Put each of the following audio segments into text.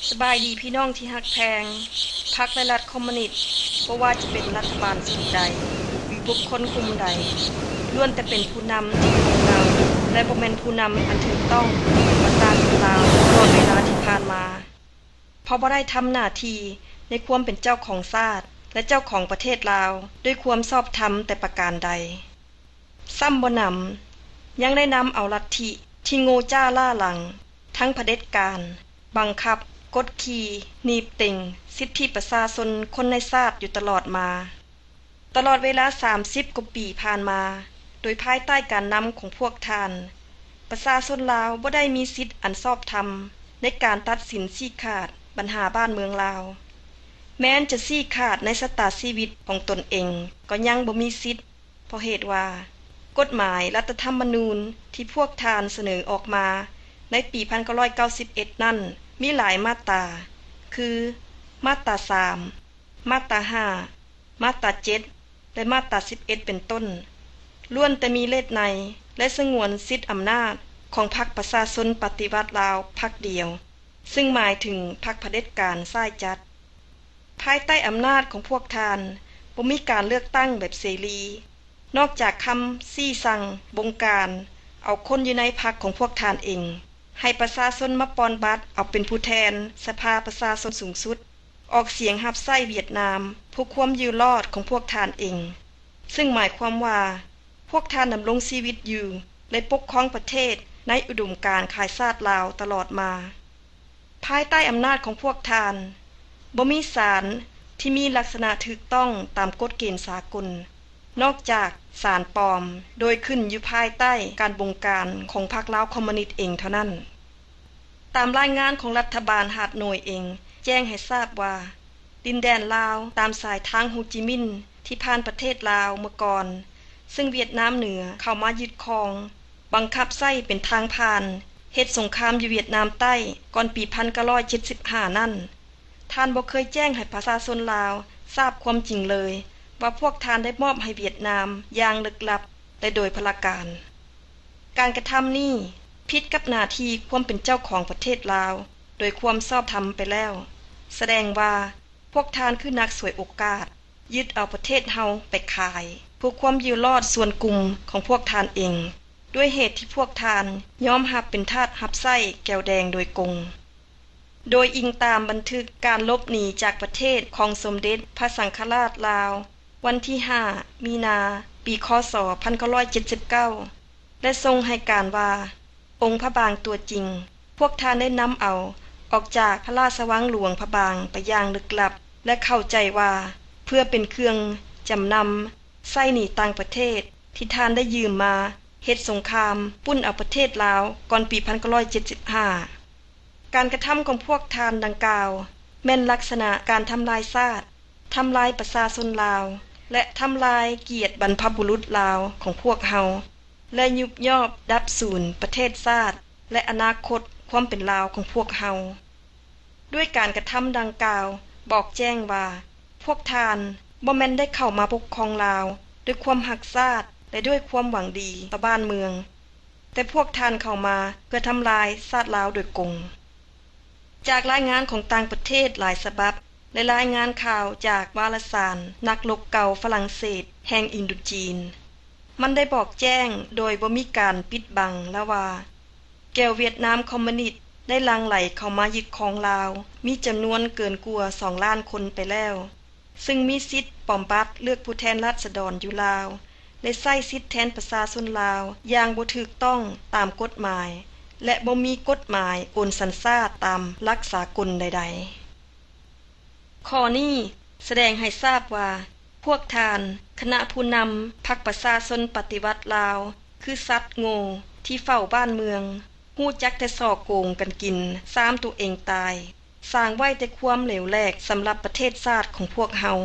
ສະບາຍດີພີ່ນ້ອງທີ່ຮັກແພງ. ພັກ ແລະ ລັດຄອມມູນິດ, ບໍ່ວ່າຈະເປັນລັດຖະບານຊຸດໃດ ຫຼື ບຸກຄົນກຸ່ມໃດ, ລ້ວນແຕ່ເປັນຜູ້ນຳທີ່ໂງ່ເຫງົາ ແລະ ບໍ່ແມ່ນຜູ້ນຳອັນຖືກຕ້ອງຂອງປະຊາຊົນລາວຕະຫຼອດເວລາທີ່ຜ່ານມາ, ເພາະບໍ່ໄດ້ທຳໜ້າທີ່ໃນຄວາມເປັນເຈົ້າຂອງຊາດ ແລະ ເຈົ້າຂອງປະເທດລາວດ້ວຍຄວາມຊອບທຳແຕ່ປະການໃດ. ຊ້ຳບໍ່ໜຳ, ຍັງໄດ້ນຳເອົາລັດທິທີ່ໂງ່ຈ້າລ້າຫຼັງ, ທັງຜະເດັດການ, ບັງຄັບ, ກົດຂີ່, ໜີບເຕັງສິດທິປະຊາຊົນຄົນໃນຊາດຢູ່ຕະຫຼອດມາ. ຕະຫຼອດເວລາສາມສິບກວ່າປີຜ່ານມາ, ໂດຍພາຍໃຕ້ການນຳຂອງພວກທ່ານ, ປະຊາຊົນລາວບໍ່ໄດ້ມີສິດອັນຊອບທຳໃນການຕັດສິນຊີ້ຂາດບັນຫາບ້ານເມືອງລາວ. ແມ່ນຈະຊີ້ຂາດໃນຊະຕາຊີວິດຂອງຕົນເອງກໍຍັງບໍ່ມີສິດ, ເພາະເຫດວ່າ ກົດໝາຍລັດຖະທຳມະນູນທີ່ພວກທ່ານສະເໜີອອກມາໃນປີພັນເກົ້າຮ້ອຍເກົ້າສິບເອັດນັ້ນ ມີຫຼາຍມາດຕາ ຄື ມາດຕາສາມ, ມາດຕາຫ້າ, ມາດຕາເຈັດ ແລະ ມາດຕາສິບເອັດ ເປັນຕົ້ນ, ລ້ວນແຕ່ມີເລດໃນ ແລະ ສະຫງວນສິດອຳນາດຂອງພັກປະຊາຊົນປະຕິວັດລາວພັກດຽວ, ຊຶ່ງໝາຍເຖິງພັກຜະເດັດການຊາຍຈັດ. ພາຍໃຕ້ອຳນາດຂອງພວກທ່ານ ບໍ່ມີການເລືອກຕັ້ງແບບເສລີ, ນອກຈາກຄຳຊີ້ສັ່ງ, ບົງການເອົາຄົນຢູ່ໃນພັກຂອງພວກທ່ານເອງ, ໃຫ້ປະຊາຊົນມາປ່ອນບັດເອົາເປັນຜູ້ແທນສະພາປະຊາຊົນສູງສຸດ, ອອກສຽງຮັບໃຊ້ຫວຽດນາມເພື່ອຄວາມຢູ່ລອດຂອງພວກທ່ານເອງ, ຊຶ່ງໝາຍຄວາມວ່າ ພວກທ່ານດຳລົງຊີວິດຢູ່ ແລະ ປົກຄອງປະເທດໃນອຸດົມການຂາຍຊາດລາວຕະຫຼອດມາ. ພາຍໃຕ້ອຳນາດຂອງພວກທ່ານ, ບໍ່ມີສານທີ່ມີລັກສະນະຖືກຕ້ອງຕາມກົດເກນສາກົນ, ນອກຈາກສານປອມ, ໂດຍຂຶ້ນຢູ່ພາຍໃຕ້ການບົງການຂອງພັກລາວຄອມມູນິດເອງເທົ່ານັ້ນ. ຕາມລາຍງານຂອງລັດຖະບານຫາດໂນຍເອງແຈ້ງໃຫ້ຊາບວ່າ ດິນແດນລາວຕາມສາຍທາງໂຮຈິມິນທີ່ຜ່ານປະເທດລາວເມື່ອກ່ອນ, ຊຶ່ງຫວຽດນາມເໜືອເຂົ້າມາຍຶດຄອງ, ບັງຄັບໃຊ້ເປັນທາງຜ່ານ, ເຮັດສົງຄາມຢູ່ຫວຽດນາມໃຕ້ກ່ອນປີພັນເກົ້າຮ້ອຍເຈັດສິບຫ້ານັ້ນ, ທ່ານບໍ່ເຄີຍແຈ້ງໃຫ້ປະຊາຊົນລາວຊາບຄວາມຈິງເລີຍວ່າພວກທ່ານໄດ້ມອບໃຫ້ຫວຽດນາມຢ່າງລຶກລັບ ແລະ ໂດຍພະລະການ. ການກະທຳນີ້ຜິດກັບໜ້າທີ່ຄວາມເປັນເຈົ້າຂອງປະເທດລາວໂດຍຄວາມຊອບທຳໄປແລ້ວ, ສະແດງວ່າພວກທ່ານຄືນັກສວຍໂອກາດ, ຍຶດເອົາປະເທດເຮົາໄປຂາຍເພື່ອຄວາມຢູ່ລອດສ່ວນກຸ່ມຂອງພວກທ່ານເອງ, ດ້ວຍເຫດທີ່ພວກທ່ານຍອມຮັບເປັນທາດຮັບໃຊ້ແກວແດງໂດຍກົງ. ໂດຍອີງຕາມບັນທຶກການຫຼົບໜີຈາກປະເທດຂອງສົມເດັດພະສັງຄະລາດລາວ ວັນທີຫ້າ ມີນາ ປີ ຄ.ສ. ພັນເກົ້າຮ້ອຍເຈັດສິບເກົ້າ ແລະ ຊົງໃຫ້ການວ່າ ອົງພະບາງຕົວຈິງ ພວກທ່ານໄດ້ນຳເອົາອອກຈາກພະລາຊະວັງຫຼວງພະບາງໄປຢ່າງລຶກລັບ ແລະ ເຂົ້າໃຈວ່າເພື່ອເປັນເຄື່ອງຈຳນຳໃຊ້ໜີຕ່າງປະເທດທີ່ທ່ານໄດ້ຢືມມາເຮັດສົງຄາມປຸ້ນເອົາປະເທດລາວກ່ອນປີພັນເກົ້າຮ້ອຍເຈັດສິບຫ້າ. ການກະທຳຂອງພວກທ່ານດັ່ງກ່າວ ແມ່ນລັກສະນະການທຳລາຍຊາດ, ທຳລາຍປະຊາຊົນລາວ ແລະ ທຳລາຍກຽດບັນພະບຸລຸດລາວຂອງພວກເຮົາ ແລະ ຍຸບຍອບດັບສູນປະເທດຊາດ ແລະ ອະນາຄົດຄວາມເປັນລາວຂອງພວກເຮົາ. ດ້ວຍການກະທຳດັ່ງກ່າວ ບອກແຈ້ງວ່າ ພວກທ່ານບໍ່ແມ່ນໄດ້ເຂົ້າມາປົກຄອງລາວດ້ວຍຄວາມຮັກຊາດ ແລະ ດ້ວຍຄວາມຫວັງດີຕໍ່ບ້ານເມືອງ, ແຕ່ພວກທ່ານເຂົ້າມາເພື່ອທຳລາຍຊາດລາວໂດຍກົງ. ຈາກລາຍງານຂອງຕ່າງປະເທດຫຼາຍສະບັບ ແລະ ລາຍງານຂ່າວຈາກວາລະສານນັກລົບເກົ່າຝຣັ່ງເສດແຫ່ງອິນໂດຈີນ, ມັນໄດ້ບອກແຈ້ງໂດຍບໍ່ມີການປິດບັງແລ້ວວ່າ ແກວຫວຽດນາມຄອມມູນິດໄດ້ຫຼັ່ງໄຫຼເຂົ້າມາຍຶດຄອງລາວ ມີຈຳນວນເກີນກວ່າສອງລ້ານຄົນໄປແລ້ວ, ຊຶ່ງມີສິດປອມບັດເລືອກຜູ້ແທນລາຊະດອນຢູ່ລາວ ແລະ ໃຊ້ສິດແທນປະຊາຊົນລາວຢ່າງບໍ່ຖືກຕ້ອງຕາມກົດໝາຍ ແລະ ບໍ່ມີກົດໝາຍໂອນສັນຊາດຕາມຫຼັກສາກົນໃດໆ. ຂໍ້ນີ້ສະແດງໃຫ້ຊາບວ່າ ພວກທ່ານ ຄະນະຜູ້ນຳພັກປະຊາຊົນປະຕິວັດລາວ ຄືສັດໂງ່ທີ່ເຝົ້າບ້ານເມືອງ, ຮູ້ຈັກແຕ່ສໍ້ໂກງກັນກິນຊາມຕົວເອງຕາຍ, ສ້າງໄວ້ແຕ່ຄວາມເຫຼວແຫຼກສຳລັບປະເທດຊາດຂອງພວກເຮົາ.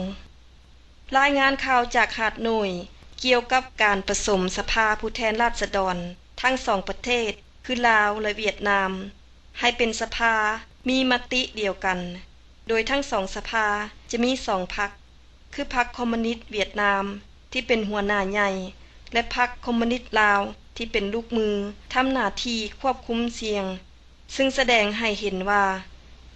ລາຍງານຂ່າວຈາກຫາດໂນຍກ່ຽວກັບການປະຊຸມສະພາຜູ້ແທນລາຊະດອນທັງສອງປະເທດ ຄືລາວ ແລະ ຫວຽດນາມ ໃຫ້ເປັນສະພາມີມະຕິດຽວກັນ, ໂດຍທັງສອງສະພາຈະມີສອງພັກ, ຄືພັກຄອມມູນິດຫວຽດນາມທີ່ເປັນຫົວໜ້າໃຫຍ່ ແລະ ພັກຄອມມູນິດລາວທີ່ເປັນລູກມື ທຳໜ້າທີ່ຄວບຄຸມສຽງ, ຊຶ່ງສະແດງໃຫ້ເຫັນວ່າ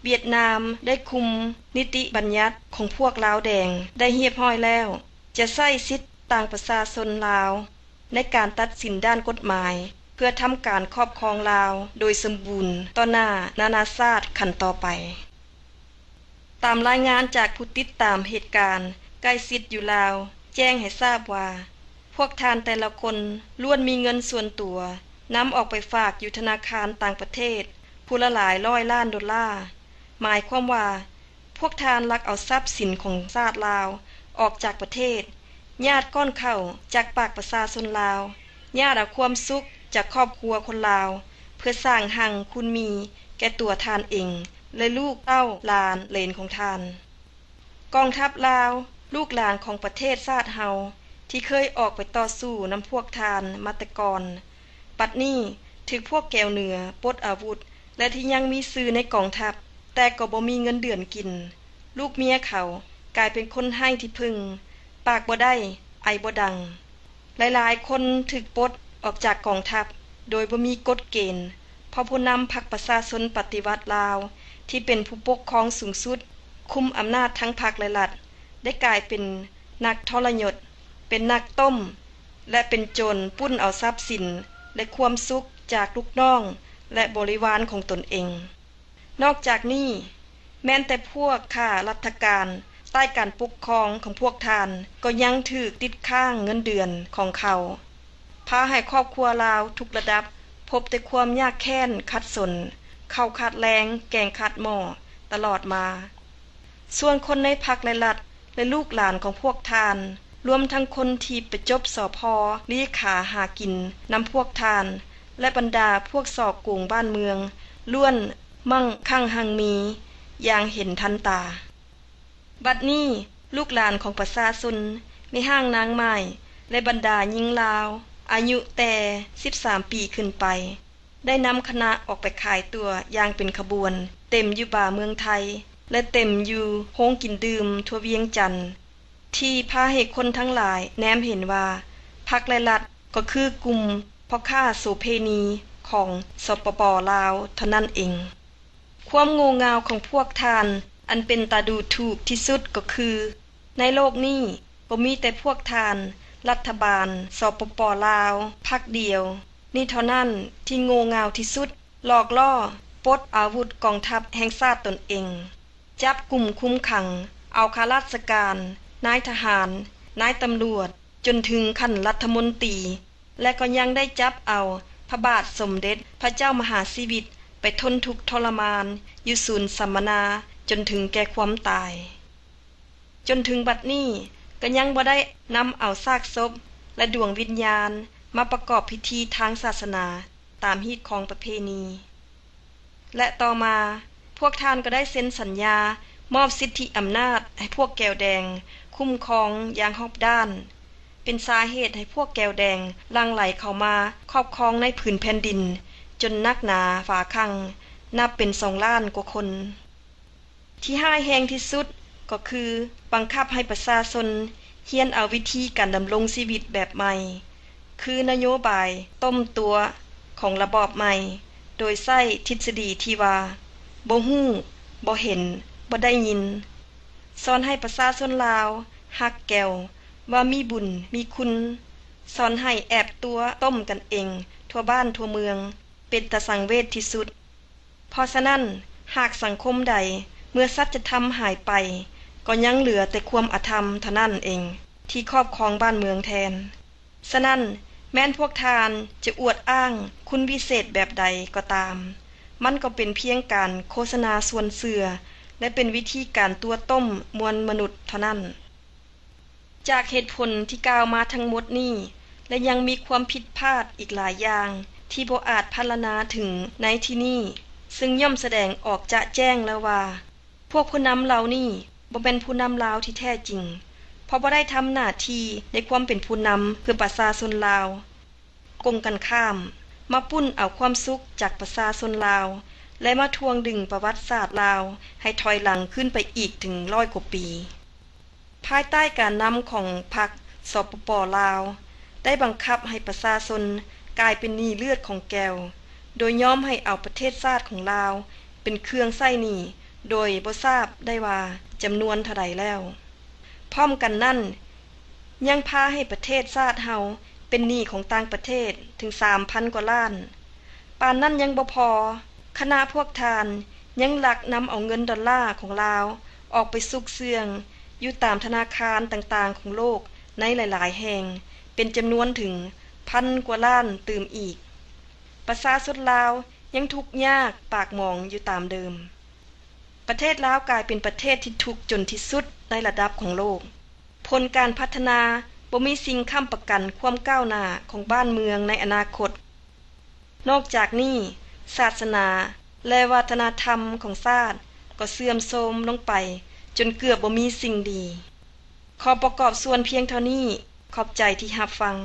ຫວຽດນາມໄດ້ຄຸມນິຕິບັນຍັດຂອງພວກລາວແດງໄດ້ຮຽບຮ້ອຍແລ້ວ, ຈະໃຊ້ສິດຕ່າງປະຊາຊົນລາວໃນການຕັດສິນດ້ານກົດໝາຍ ເພື່ອທຳການຄອບຄອງລາວໂດຍສົມບູນຕໍ່ໜ້ານານາຊາດຂັ້ນຕໍ່ໄປ. ຕາມລາຍງານຈາກຜູ້ຕິດຕາມເຫດການໃກ້ຊິດຢູ່ລາວ ແຈ້ງໃຫ້ຊາບວ່າ ພວກທ່ານແຕ່ລະຄົນລ້ວນມີເງິນສ່ວນຕົວນຳອອກໄປຝາກຢູ່ທະນາຄານຕ່າງປະເທດຜູ້ລະຫຼາຍຮ້ອຍລ້ານໂດລາ, ໝາຍຄວາມວ່າ ພວກທ່ານລັກເອົາຊັບສິນຂອງຊາດລາວອອກຈາກປະເທດ, ຍາດກ້ອນເຂົ້າຈາກປາກປະຊາຊົນລາວ, ຍາດເອົາຄວາມສຸກຈາກຄອບຄົວຄົນລາວ ເພື່ອສ້າງຮັ່ງຄູນມີແກ່ຕົວທ່ານເອງ ແລະ ລູກເຕົ້າຫຼານເຫຼນຂອງທ່ານ. ກອງທັບລາວ, ລູກຫຼານຂອງປະເທດຊາດເຮົາ ທີ່ເຄີຍອອກໄປຕໍ່ສູ້ນຳພວກທ່ານມາແຕ່ກ່ອນ, ບັດນີ້ຖືກພວກແກວເໜືອປົດອາວຸດ ແລະ ທີ່ຍັງມີຊື່ໃນກອງທັບ ແຕ່ກໍບໍ່ມີເງິນເດືອນກິນ. ລູກເມຍເຂົາກາຍເປັນຄົນໄຮ້ທີ່ເພິ່ງ, ປາກບໍ່ໄດ້, ໄອບໍ່ດັງ. ຫຼາຍໆຄົນຖືກປົດອອກຈາກກອງທັບໂດຍບໍ່ມີກົດເກນ, ເພາະຜູ້ນຳພັກປະຊາຊົນປະຕິວັດລາວ ທີ່ເປັນຜູ້ປົກຄອງສູງສຸດ, ຄຸມອຳນາດທັງພັກ ແລະ ລັດ, ໄດ້ກາຍເປັນນັກທໍລະຍົດ, ເປັນນັກຕົ້ມ ແລະ ເປັນໂຈນປຸ້ນເອົາຊັບສິນ ແລະ ຄວາມສຸກຈາກລູກນ້ອງ ແລະ ບໍລິວານຂອງຕົນເອງ. ນອກຈາກນີ້, ແມ່ນແຕ່ພວກຂ້າລາຊະການໃຕ້ການປົກຄອງຂອງພວກທ່ານ ກໍຍັງຖືກຕິດຄ້າງເງິນເດືອນຂອງເຂົາ, ພາໃຫ້ຄອບຄົວລາວທຸກລະດັບພົບແຕ່ຄວາມຍາກແຄ້ນຂັດສົນ, ເຂົ້າຂາດແລງ, ແກງຂາດໝໍ້ຕະຫຼອດມາ. ສ່ວນຄົນໃນພັກ ແລະ ລັດ ແລະ ລູກຫຼານຂອງພວກທ່ານ, ລວມທັງຄົນທີ່ໄປຈົບ ສພ ລີຂາຫາກິນນຳພວກທ່ານ ແລະ ບັນດາພວກສໍ້ໂກງບ້ານເມືອງ ລ້ວນໝັ່ງຄັ່ງຮັ່ງມີຢ່າງເຫັນທັນຕາ. ບັດນີ້, ລູກຫຼານຂອງປະຊາຊົນ, ແມ່ຮ້າງນາງໝ້າຍ ແລະ ບັນດາຍິງລາວ ອາຍຸແຕ່ສິບສາມປີຂຶ້ນໄປ, ໄດ້ນຳຄະນະອອກໄປຂາຍຕົວຢ່າງເປັນຂະບວນ, ເຕັມຢູ່ບາເມືອງໄທ ແລະ ເຕັມຢູ່ໂຮງກິນດື່ມທົ່ວວຽງຈັນ, ທີ່ພາໃຫ້ຄົນທັງຫຼາຍແນມເຫັນວ່າ ພັກ ແລະ ລັດ ກໍຄືກຸ່ມພໍ່ຄ້າໂສເພນີຂອງ ສປປ ລາວ ເທົ່ານັ້ນເອງ. ຄວາມໂງ່ເຫງົາຂອງພວກທ່ານອັນເປັນຕາດູຖູກທີ່ສຸດກໍຄື ໃນໂລກນີ້ກໍມີແຕ່ພວກທ່ານ, ລັດຖະບານ ສປປ ລາວ ພັກດຽວນີ້ເທົ່ານັ້ນທີ່ໂງ່ເຫງົາທີ່ສຸດ, ຫຼອກລໍ້ປົດອາວຸດກອງທັບແຫ່ງຊາດຕົນເອງ, ຈັບກຸມຄຸມຂັງເອົາຂ້າລາຊະການ, ນາຍທະຫານ, ນາຍຕຳຫຼວດ, ຈົນເຖິງຂັ້ນລັດຖະມົນຕີ ແລະ ກໍຍັງໄດ້ຈັບເອົາພະບາດສົມເດັດພະເຈົ້າມະຫາຊີວິດໄປທົນທຸກທໍລະມານຢູ່ສູນສຳມະນາຈົນເຖິງແກ່ຄວາມຕາຍ. ຈົນເຖິງບັດນີ້ກໍຍັງບໍ່ໄດ້ນຳເອົາຊາກສົບ ແລະ ດວງວິນຍານມາປະກອບພິທີທາງສາສະໜາຕາມຮີດຄອງປະເພນີ. ແລະ ຕໍ່ມາ, ພວກທ່ານກໍໄດ້ເຊັນສັນຍາມອບສິດທິອຳນາດໃຫ້ພວກແກວແດງຄຸ້ມຄອງຢ່າງຮອບດ້ານ, ເປັນສາເຫດໃຫ້ພວກແກວແດງຫຼັ່ງໄຫຼເຂົ້າມາຄອບຄອງໃນຜືນແຜ່ນດິນຈົນໜັກໜາຝາຄັ່ງ, ນັບເປັນສອງລ້ານກວ່າຄົນ. ທີ່ຮ້າຍແຮງທີ່ສຸດກໍຄືບັງຄັບໃຫ້ປະຊາຊົນຮຽນເອົາວິທີການດຳລົງຊີວິດແບບໃໝ່, ຄືນະໂຍບາຍຕົ້ມຕົວະຂອງລະບອບໃໝ່, ໂດຍໃຊ້ທິດສະດີທີ່ວ່າ ບໍ່ຮູ້, ບໍ່ເຫັນ, ບໍ່ໄດ້ຍິນ, ສອນໃຫ້ປະຊາຊົນລາວຮັກແກວ, ວ່າມີບຸນມີຄຸນ, ສອນໃຫ້ແອບຕົວະຕົ້ມກັນເອງທົ່ວບ້ານທົ່ວເມືອງ, ເປັນຕາສັງເວດທີ່ສຸດ. ເພາະສະນັ້ນ, ຫາກສັງຄົມໃດເມື່ອສັດຈະທຳຫາຍໄປ, ກໍຍັງເຫຼືອແຕ່ຄວາມອະທຳເທົ່ານັ້ນເອງທີ່ຄອບຄອງບ້ານເມືອງແທນ. ສະນັ້ນ, ແມ່ນພວກທ່ານຈະອວດອ້າງຄຸນວິເສດແບບໃດກໍຕາມ, ມັນກໍເປັນພຽງການໂຄສະນາຊວນເຊື່ອ ແລະ ເປັນວິທີການຕົວະຕົ້ມມວນມະນຸດເທົ່ານັ້ນ. ຈາກເຫດຜົນທີ່ກ່າວມາທັງໝົດນີ້ ແລະ ຍັງມີຄວາມຜິດພາດອີກຫຼາຍຢ່າງທີ່ບໍ່ອາດພັນລະນາເຖິງໃນທີ່ນີ້, ຊຶ່ງຍ່ອມສະແດງອອກຈະແຈ້ງແລ້ວວ່າ ພວກຜູ້ນຳເຫຼົ່ານີ້ບໍ່ແມ່ນຜູ້ນຳລາວທີ່ແທ້ຈິງ, ເພາະບໍ່ໄດ້ທຳໜ້າທີ່ໃນຄວາມເປັນຜູ້ນຳເພື່ອປະຊາຊົນລາວ. ກົງກັນຂ້າມ, ມາປຸ້ນເອົາຄວາມສຸກຈາກປະຊາຊົນລາວ ແລະ ມາຖ່ວງດຶງປະຫວັດສາດລາວໃຫ້ຖອຍຫຼັງຂຶ້ນໄປອີກເຖິງຮ້ອຍກວ່າປີ. ພາຍໃຕ້ການນຳຂອງພັກ ສປປ ລາວ ໄດ້ບັງຄັບໃຫ້ປະຊາຊົນກາຍເປັນໜີ່ເລືອດຂອງແກວ, ໂດຍຍອມໃຫ້ເອົາປະເທດຊາດຂອງລາວເປັນເຄື່ອງໃຊ້ໜີ້ ໂດຍບໍ່ຊາບໄດ້ວ່າຈຳນວນເທົ່າໃດແລ້ວ. ພ້ອມກັນນັ້ນ ຍັງພາໃຫ້ປະເທດຊາດເຮົາເປັນໜີ້ຂອງຕ່າງປະເທດເຖິງສາມພັນກວ່າລ້ານ. ປານນັ້ນຍັງບໍ່ພໍ, ຄະນະພວກທ່ານຍັງລັກນຳເອົາເງິນດອນລາຂອງລາວອອກໄປຊຸກເຊື່ອງຢູ່ຕາມທະນາຄານຕ່າງໆຂອງໂລກໃນຫຼາຍໆແຫ່ງ ເປັນຈຳນວນເຖິງພັນກວ່າລ້ານຕື່ມອີກ. ປະຊາຊົນລາວຍັງທຸກຍາກປາກໝອງຢູ່ຕາມເດີມ. ປະເທດລາວກາຍເປັນປະເທດທີ່ທຸກຈົນທີ່ສຸດໃນລະດັບຂອງໂລກ. ຜົນການພັດທະນາບໍ່ມີສິ່ງຄ້ຳປະກັນຄວາມກ້າວໜ້າຂອງບ້ານເມືອງໃນອະນາຄົດ. ນອກຈາກນີ້, ສາສະໜາ ແລະ ວັດທະນະທຳຂອງຊາດກໍເສື່ອມໂຊມລົງໄປຈົນເກືອບບໍ່ມີສິ່ງດີ. ຂໍປະກອບສ່ວນພຽງເທົ່ານີ້. ຂອບໃຈທີ່ຮັບຟັງ.